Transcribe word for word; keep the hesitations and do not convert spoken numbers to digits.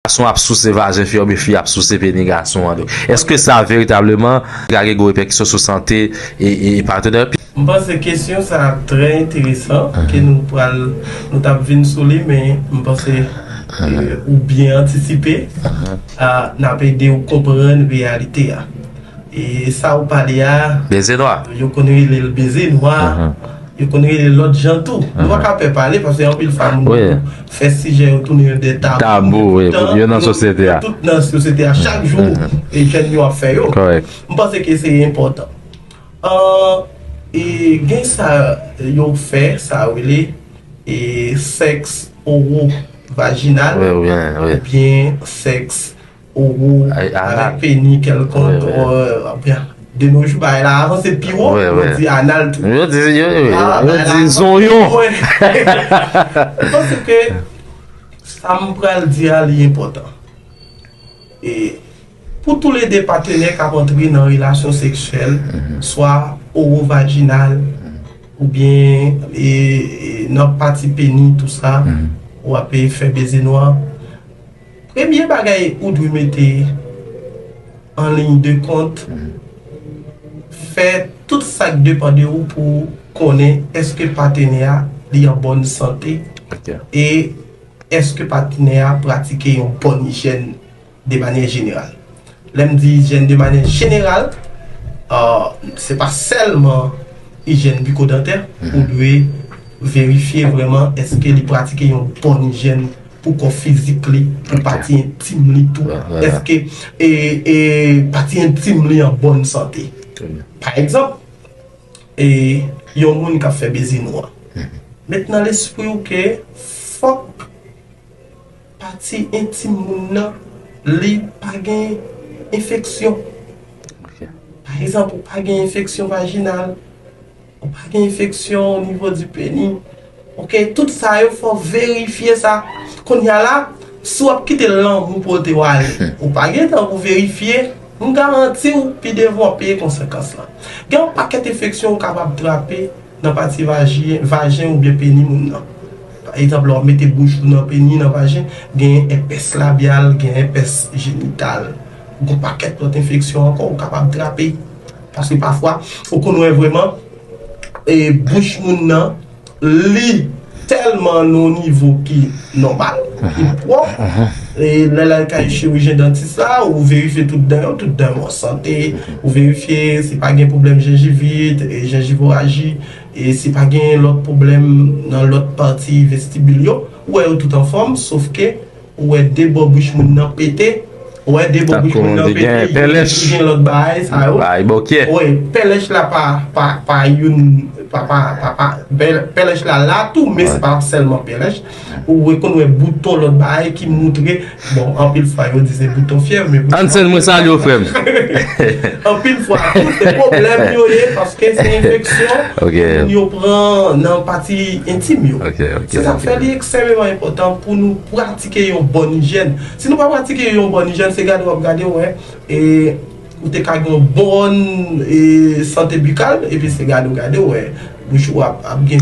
gason ap souse vajen fi a oubyen fi ap souse peni gason an. Donk, èske sa veritableman ka gen gwo repèkisyon sou sante e, e, e patenè? M panse kesyon sa a trè enteresan, ke nou pral, nou t ap vin sou li, men m panse e, ou byen antisipe, a, n ap ede w konprann reyalite a. E sa ou pale a, Beze nwa. Yo konn rele l beze nwa, yo konn rele l lòt jan tou. Nou pa ka pè pale, paske anpil fwa moun fè sijè yo tounen yon de tabou. Tabou, wi, yo nan sosyete a. Tout nan sosyete a, chak jou, e jèn yo ap fè yo. Kòrèk. M panse ke se enpòtan. An, e gen sa yo fè, sa yo rele e sèks oro vajinal, Wi, wi, wi. Oubyen sèks oro Ay, anal. Avèk peni kèlkonk, Wi, wi. euh, oubyen de nos jours, bagay la avanse pi wo, Wi, yo wi. di anal tou. Yo di, yo, yo, Ah, yo bagay la di avanse zonyon. pi wo. Paske sa m pral di a li enpòtan. E pou toulede patenè k ap antre nan relasyon seksyèl, swa orovajinal, oubyen e, e, nan pati peni, tou sa, w ap fè beze nwa. Premye bagay ou dwe mete an liy de kont, fè tout sa k depann de ou pou konnen èske patenè a li an bòn sante Ok. e èske patenè a pratike yon bòn ijèn de manyè jeneral. Lè m di ijèn de manyè jeneral, euh, se pa sèlman ijèn bikodantè, ou dwe verifye vrèman èske li pratike yon bòn ijèn pou kò fizik li, pou pati entim li tou. Vwala. Èske e, e, pati entim li an bòn sante. Pa egzanp, e, yon moun k ap fè beze nwa. Met nan lespri w ke fòk pati entim moun nan, li pa gen enfeksyon. Ok. Pa egzanp, ou pa gen enfeksyon vajinal, ou pa gen enfeksyon o nivo di peni. Ok, tout sa yo fò verifye sa. Kounye a la, si w ap kite lanmou pote w ale, ou pa gen tan pou verifye, m garanti w pi devan w ap peye konsekans lan. Gen yon pakèt enfeksyon ou kapab trape nan pati vaji, vajen oubyen peni moun nan. Pa egzanp, lè w ap mete bouch ou nan peni, nan vajen, gen èpès labyal, gen èpès jenital, gen yon pakèt lòt enfeksyon ankò ou kapab trape. Paske pafwa, ou konn wè vrèman, e bouch moun nan, li tèlman nan yon nivo ki nòmal, ki pwòp. E lè l al kay chirijyen dantis la, ou verifye tout dan yo, tout dan yo an sante, ou verifye si pa gen pwoblèm jenjivit, e jenjivoraji, e si pa gen lòt pwoblèm nan lòt pati vestibil yo, ou wè yo tout anfòm, sof ke ou wè de bò bouch moun nan pete, ou wè de bò bouch moun nan pete, gen lòt bagay sa yo. Wi, pèlèch la pa, pa, pa youn, pa, pa, pa, pa, pèlèch la la tou, men se pa sèlman pèlèch. Ou wè konn wè bouton lòt bagay ki moutre, bon, anpil fwa yo di se bouton fyèv, men bouton... Anselm, mwen salye w, frè m. Anpil fwa tou, se pwoblèm yo ye, paske se enfeksyon moun yo pran nan pati entim yo. Se sa k fè li ekstrèmeman enpòtan pou nou pratike yon bòn ijèn. Si nou pa pratike yon bòn ijèn, se gade w ap gade, wè, e ou te ka gen yon bòn e, sante bikal, epi se gade w gade, wè, bouch ou ap, ap gen